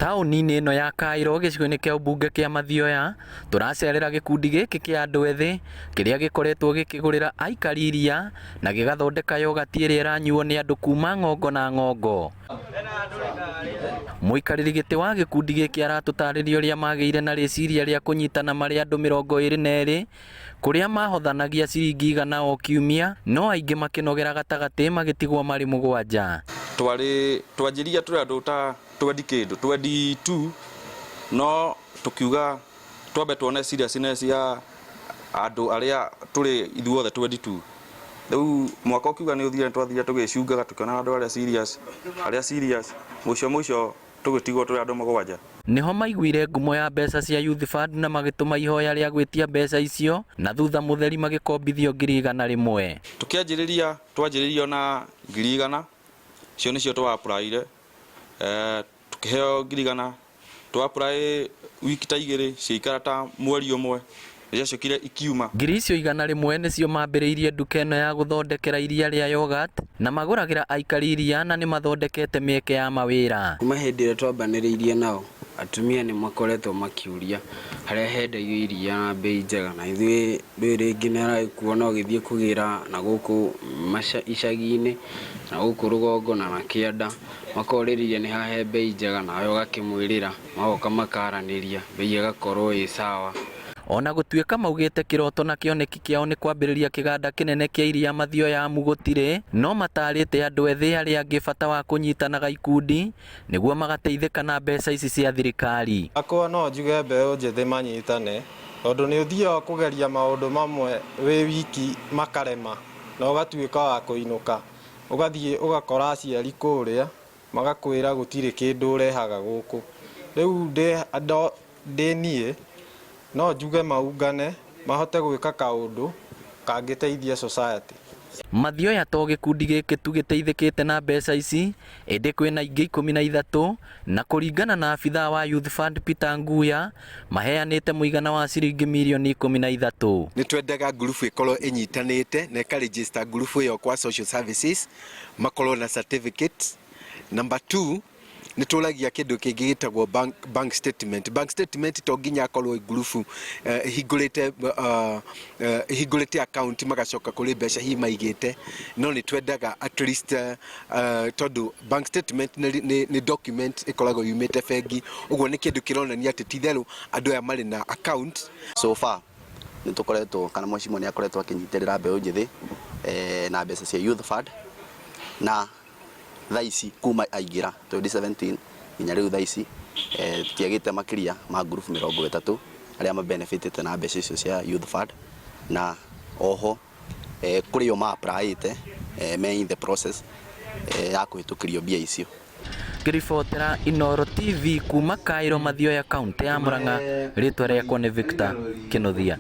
Taũni-inĩ ĩno ya Cairo gĩcigo-inĩ kĩa ũmbunge kĩa Mathioya, tũracerera gĩkundi gĩkĩ kĩa andũ ethĩ kĩrĩa gĩkoretwo gĩkĩgũrĩra aikari iria na gĩgathondeka yogati ĩrĩa ĩranyuo nĩ andũ kuma ng'ongo na ng'ongo. Mũikarĩri gĩtĩ wa gĩkundi gĩkĩ aratũtarĩria ũrĩa magĩire na rĩciria rĩa kũnyitana marĩ andũ 22 kũrĩa mahothanagia ciringi 100 o kiumia no aingĩ makĩnogera gatagatĩ magĩtigwo marĩ mũgwanja. Twarĩ twanjirie tũrĩ andũ ta twendi kĩndũ 22, no tũkiuga twambe tuone seriousness ya andũ arĩa tũrĩ ithuothe 22. Rĩu mwaka ũkiuga nĩ ũthire, twathire tũgĩcungaga tũkĩonaga andũ arĩa serious, arĩa serious, mũico mũico tũgĩtigwo tũrĩ andũ mũgwanja. Nĩho maiguire ngumo ya mbeca cia Youth Fund na magĩtũma ihoya rĩa gwĩtia mbeca icio na thutha mũtheri magĩkombithio 100,000. Tũkĩanjĩrĩria twanjĩrĩirio na 100,000, icio nĩcio twa apply-ire, tũkĩheo 100,000, twa apply wiki ta igĩrĩ, ciaikara ta mweri ũmwe, nĩciacokire ikiuma. Ngiri icio 100 nĩcio mambĩrĩirie nduka ĩno ya gũthondekera iria rĩa yogurt na magũragĩra aikari iria na nĩmathondekete mĩeke ya mawĩra. Kuma hĩndĩ ĩrĩa twambanĩrĩirie nao, atumia nĩ makoretwo makĩũria harĩa hendagio iria na mbei njega, na ithuĩ rĩu rĩngĩ nĩ aragĩkuona ũgĩthiĩ kũgĩra na gũkũ icagi-inĩ na gũkũ rũgongo na kĩanda, makorĩrĩria nĩ ha he mbei njega, nawe ũgakĩmwĩrĩra, magoka makaranĩria, mbei ĩgakorwo ĩ sawa. Ona gũtuĩka maugĩte kĩroto na kĩoneki kĩao nĩ kwambĩrĩria kĩganda kĩnene kĩa iria Mathioya amu gũtirĩ, no matarĩte andũ ethĩ arĩa angĩ bata wa kũnyitanaga ikundi nĩguo magateithĩka na mbeca ici cia thirikari. Akwa no njuge mbeũ njĩthĩ manyitane, tondũ nĩ ũthiaga kũgeria maũndũ mamwe wĩ wiki makarema na ũgatuĩka wa kũinũka, ũgathiĩ ũgakora aciari kũrĩa magakwĩra gũtirĩ kĩndũ ũrehaga gũkũ. Rĩu ndĩ niĩ no njuge maungane mahote gwĩka kaũndũ kangĩteithia society. Mathioya to gĩkundi gĩkĩ tu gĩteithĩkĩte na mbeca ici, ĩndĩ kwĩna ingĩ 13 na kũringana na abithaa wa Youth Fund Peter Nguya, maheanĩte mũigana wa ciringi mirioni 13. Nĩ twendaga ngurubu ĩkorwo ĩnyitanĩte na ĩka register ngurubu ĩyo kwa social services, makorwo na certificate. Number two, nĩ tũragia kĩndũ kĩngĩ gĩtagwo bank statement. Bank statement to nginya akorwo ngurubu ĩhingũrĩte ĩhingũrĩte account magacoka kũrĩ mbeca hihi maigĩte, no nĩ twendaga at least tondũ bank statement nĩ document ĩkoragwo yumĩte bengi, ũguo nĩ kĩndũ kĩronania atĩ ti itherũ andũ aya marĩ na account. So far nĩ tũkoretwo kana mheshimiwa nĩ akoretwo akĩnyitĩrĩra mbeũ njĩthĩ na mbeca cia Youth Fund, na thaa ici kuma aingĩra 2017 nginya rĩu thaa ici tũtiagĩte makĩria ma ngurubu 30 arĩa mabenefitĩte na mbeca icio cia Youth Fund, na oho kũrĩ o ma apply-ĩte me in the process ya kũhĩtũkĩrio mbia icio. Ngĩribotera Inooro TV kuma Cairo, Mathioya, kaũntĩ ya Murang'a, rĩtwa rĩakwa nĩ Victor Kĩnuthia.